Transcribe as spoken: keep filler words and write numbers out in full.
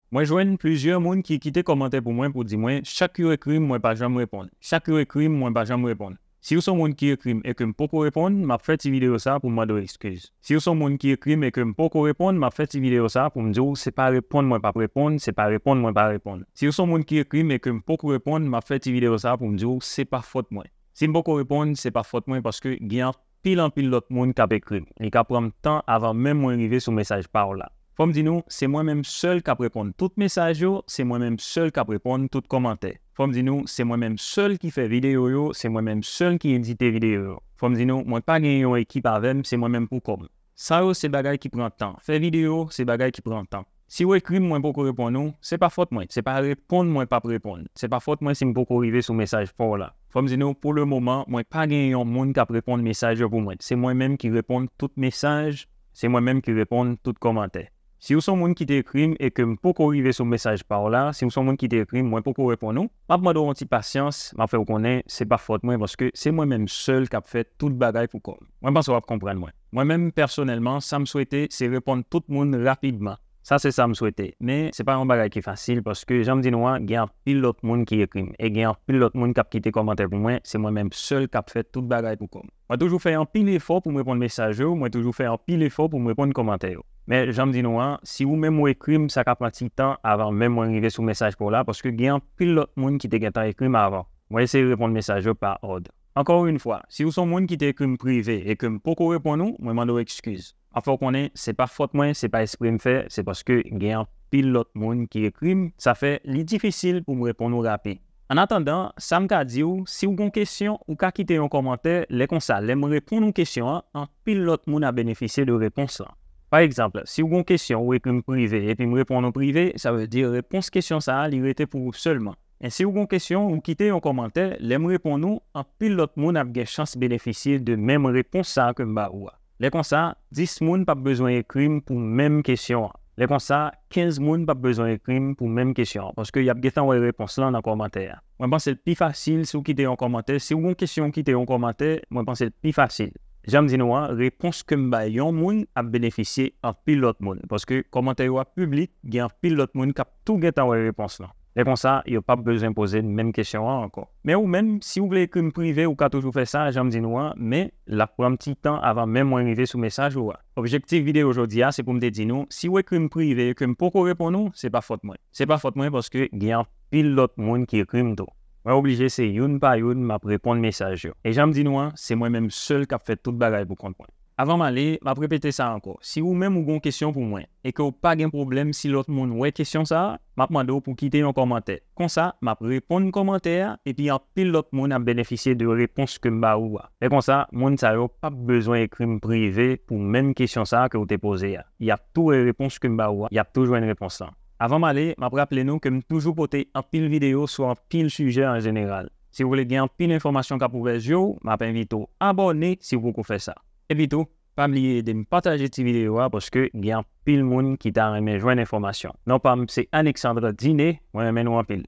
Mwen jwenn plizyè moun ki kite kòmantè pou mwen pou di mwen, chak yo ekri m, mwen pa janm reponn. Chak yo ekri m, mwen pa janm reponn. Si w se yon moun ki ekri m e ke m poko reponn, m ap fè ti videyo sa pou m mande w ekskiz. Si w se yon moun ki ekri m e ke m poko reponn, m ap fè ti videyo sa pou m di w se pa reponn mwen p ap reponn, se pa reponn mwen pa reponn. Si w se yon moun ki ekri m e ke m poko reponn, m ap fè ti videyo sa pou m di w se pa fòt mwen. Si m poko reponn, se pa fòt mwen paske gen anpil anpil lòt moun k ap ekri m. Li ka pran m tan avan menm mwen rive sou mesaj pa w la. Fò m di nou, se mwen menm sèl k ap reponn tout mesaj yo, se mwen menm sèl k ap reponn tout kòmantè. Fò m di nou, se mwen menm sèl ki fè videyo yo, se mwen menm sèl ki edite videyo yo. Fò m di nou, mwen pa gen yon ekip avè m, se mwen menm pou kò m. Sa yo se bagay ki pran tan. Fè videyo, se bagay ki pran tan. Si w ekri m, mwen poko reponn ou, se pa fòt mwen, se pa reponn mwen p ap reponn. Se pa fòt mwen si m poko rive sou mesaj pa w la. Fò m di nou, pou le moman, mwen pa gen yon moun k ap reponn mesaj yo pou mwen. Se mwen menm ki reponn tout mesaj, se mwen menm ki reponn tout kòmantè. Si w se yon moun ki te ekri m e ke m poko rive sou mesaj pa w la, si w se yon moun ki te ekri m, mwen poko reponn ou, m ap mande w yon ti pasyans, m ap fè w konnen se pa fòt mwen paske se mwen menm sèl k ap fè tout bagay pou kò m. Mwen panse w ap konprann mwen. Mwen menm pèsonèlman, sa m swete se reponn tout moun rapidman. Sa se sa m swete. Men se pa yon bagay ki fasil paske jan m di nou an, gen anpil lòt moun ki ekri m e gen anpil lòt moun k ap kite kòmantè pou mwen, se mwen menm sèl k ap fè tout bagay pou kò m. Mwen toujou fè anpil efò pou m reponn mesaj yo, mwen toujou fè anpil efò pou m reponn kòmantè yo. Men jan m di nou an, si ou menm ou ekri m, sa ka pran ti tan avan menm mwen rive sou mesaj pa w la paske gen anpil lòt moun ki te gentan ekri m avan. Mwen eseye reponn mesaj yo pa òd. Encore une fois, si ou se yon moun ki te ekri m prive e ke m poko reponn ou, mwen mande w ekskiz. M ap fè w konnen se pa fòt mwen, se pa espre m fè, se paske gen anpil lòt moun ki ekri m, sa fè li difisil pou m reponn ou rapid. Annatandan, sa m ka di w, si w gen yon kesyon, ou ka kite yon kòmantè, lè konsa, lè m reponn ou kesyon an, anpil lòt moun ap benefisye de repons lan. Pa egzanp, si w gen yon kesyon, ou ekri m prive epi m reponn ou prive, sa vle di repons kesyon sa a, li rete pou ou sèlman. Men si w gen yon kesyon, ou kite yon kòmantè, lè m reponn ou, anpil lòt moun ap gen chans benefisye de menm repons sa a ke m ba ou a. Lè konsa, dis moun p ap bezwen ekri m pou menm kesyon an. Lè konsa, kenz moun p ap bezwen ekri m pou menm kesyon an, paske y ap gentan wè repons lan nan kòmantè a. Mwen panse l pi fasil si w kite yon kòmantè. Si w gen yon kesyon, w kite yon kòmantè, mwen panse l pi fasil. Jan m di nou an, repons ke m bay yon moun ap benefisye anpil lòt moun, paske kòmantè yo a piblik, gen anpil lòt moun k ap tou gentan wè repons lan. Lè konsa, yo p ap bezwen poze m menm kesyon an ankò. Men ou menm, si w vle ekri m prive, ou ka toujou fè sa, jan m di nou an, men l ap pran m ti tan avan menm mwen rive sou mesaj ou a. Objektif videyo jodi a, se pou m te di nou, si w ekri m prive e ke m poko reponn ou, se pa fòt mwen. Se pa fòt mwen paske gen anpil lòt moun ki ekri m tou. Mwen oblije se youn pa youn m ap reponn mesaj yo. E jan m di nou an, se mwen menm sèl k ap fè tout bagay pou kont mwen. Avan m ale, m ap repete sa ankò. Si ou menm ou gen yon kesyon pou mwen e ke w pa gen pwoblèm si lòt moun wè kesyon sa a, m ap mande w pou w kite yon kòmantè. Konsa, m ap reponn kòmantè a, epi anpil lòt moun ap benefisye de repons ke m ba ou a. Lè konsa, moun sa yo p ap bezwen ekri m prive pou menm kesyon sa a ke w te poze a. Y ap tou wè repons ke m ba ou a, y ap tou jwenn repons lan. Avan m ale, m ap raple nou ke m toujou pote anpil videyo sou anpil sijè an jeneral. Si w vle gen anpil enfòmasyon k ap ouvè je w, m ap envite w abòne si w poko fè sa. Epi tou, pa bliye ede m pataje ti videyo a paske gen anpil moun ki ta renmen jwenn enfòmasyon. Non pa m se Alexandre Diné, mwen renmen nou anpil.